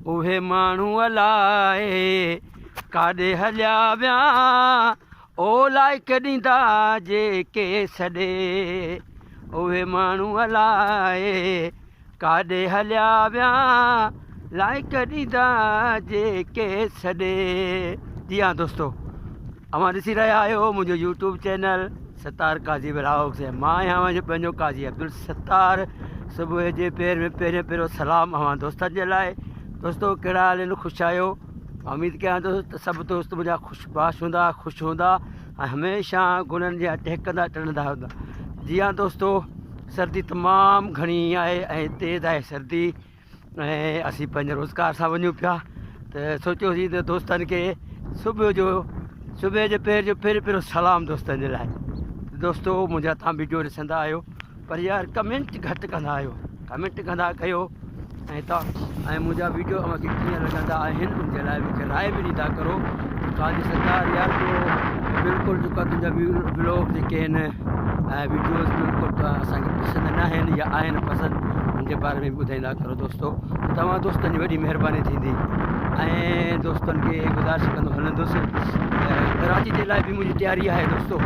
اهي ماڻهو الائي ڪاڏي هليا ويا او لائق ڏيندا جيڪي سڏي اهي ماڻهو الائي ڪاڏي هليا ويا لائق ڏيندا جيڪي سڏي. جي ها دوستو اوهان ڏسي رهيا آهيو منهنجو YouTube channel Sattar Qazi vlogs ۽ مان آهيان اوهان جو پنهنجو قاضي عبدالستار. صبح جي پهر ۾ پهريون پهريون سلام اوهان دوستن جي لاء. دوستو ڪهڙا حال آهن خوش آهيو؟ اميد ڪيان ٿو ته سڀ دوست منهنجا خوش باش هوندا خوش هوندا ۽ هميشه گلن جا ٽهڪندا ٽڙندا هوندا. جي ها دوستو سردي تمام گهڻي آهي ۽ تيز آهي سردي ۽ اسين پنهنجي روزگار سان وڃون پيا ته سوچيوسين ته دوستن کي صبح جو صبح جي پهر جو پهريون پهريون سلام دوستن جي لاء. دوستو منهنجا تان ويڊيو ڏسندا آهيو پر يار ڪمينٽ گهٽ ڪندا آهيو ڪمينٽ ڪندا ڪيو ۽ تان ۽ منهنجا ويڊيو اوهان کي ڪيئن لڳندا آهن ان جي لاء مونکي راء به ڏيندا ڪرو قاضي ستار يار تو بلڪل جيڪا تنهنجا ولاگ جيڪي آهن ۽ ويڊيوز بلڪل ته اسانکي پسند نه آهن يا آهن پسند ان جي باري ۾ ٻڌائيندا ڪرو دوستو توهان دوستن جي وڏي مهرباني ٿيندي ۽ دوستن کي گذارش ڪندو هلندس ڪراچي جي لاء به منهنجي تياري آهي دوستو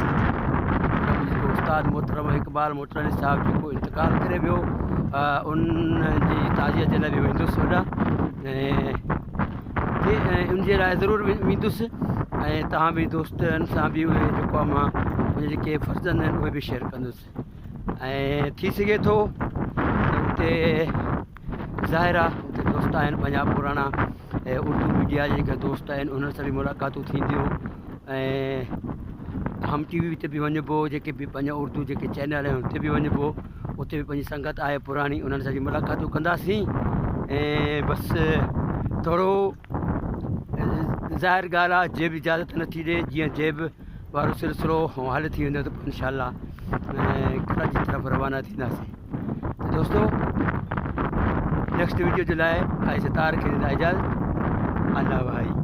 استاد محترم اقبال موٽراڻي صاحب جيڪو انتقال ڪري ويو ان جي تعزيت جي لاء به ويندس هوڏانهن ۽ ان جي لاء ضرور ويندس ۽ توهان به دوستن سان به اهي جيڪو آهي مان منهنجا جيڪي فرزند آهن اهي به شيئر ڪندس ۽ ٿي سگهي ٿو ته اتي ظاهر آهي اتي دوست آهن پنهنجا پراڻا ۽ اردو ميڊيا جا جيڪا دوست آهن انهن سان به ملاقاتون ٿينديون ۽ هم ٽي وي تي به وڃبو جيڪي به پنهنجا اردو جيڪي چينل آهن اتي به وڃبو اتي به پنهنجي سنگت آهي پراڻي انهن سان به ملاقاتون ڪنداسين ۽ بس ٿورو ظاهر ڳالهه آهي جيب اجازت نٿي ڏي جيئن جيب وارو سلسلو حل ٿي ويندو ته انشاء الله ڪراچي طرف روانا ٿينداسين ته دوستو نيڪسٽ ويڊيو جي لاء آء ستار کي ڏيندا اجازت الله ڀائي.